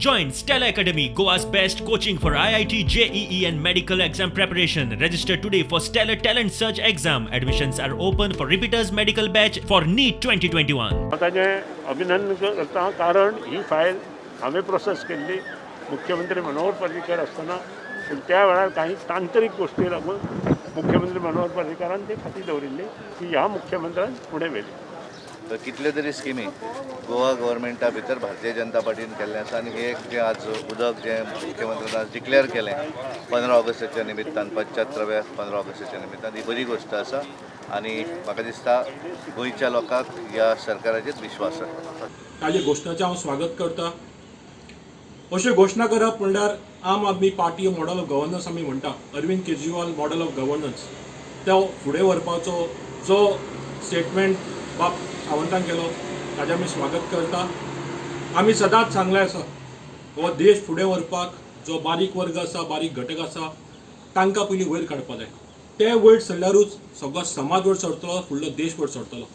Join Stellar Academy, Goa's best coaching for IIT, JEE, and medical exam preparation. Register today for Stellar Talent Search exam. Admissions are open for repeaters medical batch for NEET 2021. हांव ताजें अभिनंदन करता, कारण ही file हांवें process केल्ली मुख्यमंत्री मनोहर पर्रीकर आसतना. पूण त्या वेळार काही तांत्रीक गोश्टी लागून मुख्यमंत्री मनोहर पर्रीकरान ती फाटीं दवरिल्ली. ती ह्या मुख्यमंत्र्यान फुडें व्हेली. तर कितल्यो तरी स्किमी गोवा गव्हर्मेंटा भितर भारतीय जनता पार्टीन केल्लें आसा आनी हे एक जें आज उदक जें मुख्यमंत्र्यान आज डिक्लेअर केलें 15 ऑगस्टाच्या निमित्तान, 75व्या 15 ऑगस्टाच्या निमित्तान, ही बरी गोश्ट आसा आनी म्हाका दिसता गोंयच्या लोकांक ह्या सरकाराचेर विश्वास आसा. ताजे घोशणाचें हांव स्वागत करता. अश्यो घोशणा करप म्हणल्यार Aam Aadmi party model of governance आमी म्हणटा, Arvind Kejriwal model of governance, तो फुडें व्हरपाचो जो स्टेटमेंट बाब सावंतान केलो, ताजें आमी स्वागत करता. आमी सदांच सांगलें आसा, हो देश फुडें व्हरपाक जो बारीक वर्ग आसा, बारीक घटक आसा, तांकां पयलीं वयर काडपा जाय. ते वयर सरल्यारूच सगळो समाज वयर सरतलो, फुडलो देश वयर सरतलो.